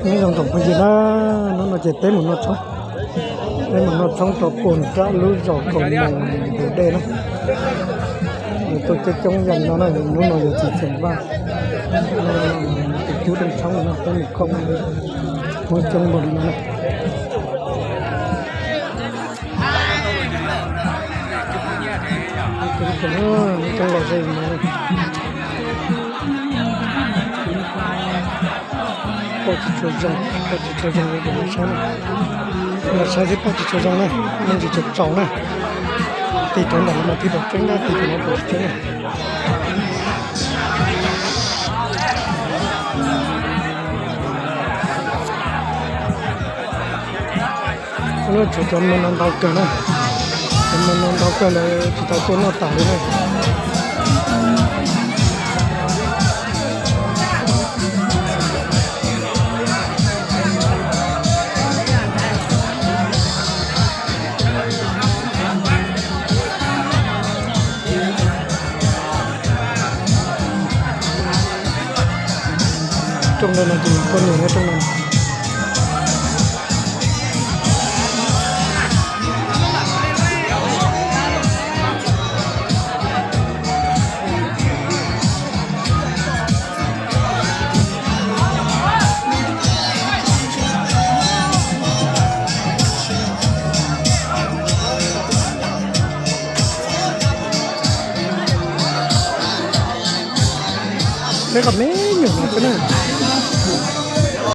Nyob zoo tsoom phooj ywg na, hnub no ces peb mus noj tshoob, peb mus noj tshoob rau puag nram lub zos Kaus Moos ntug dej na. Nws tuaj coob coob yam no na, hnub no yog txiv xeem Vaj, tus tub rooj tshoob no peb mus koom Hmoob coob npaum li no na. Coob los ze no. Poj tsis tshua zoo, poj tsis tshua zoo, los saib na, los saib thiab poj tsis tshua zoo na, neeg tsis tshua txaus na. Tig rau ntawm no mas thiaj pom tseeb na, tig rau no pom tsis tseeb na. Lub tshuav cov me no ntau kawg na, cov me no ntau kawg lawv tsis tau tuaj noj tas li na. Rooj ntawm no ces poj niam nyob rooj no. Peb qhov me nyuam no xwb na.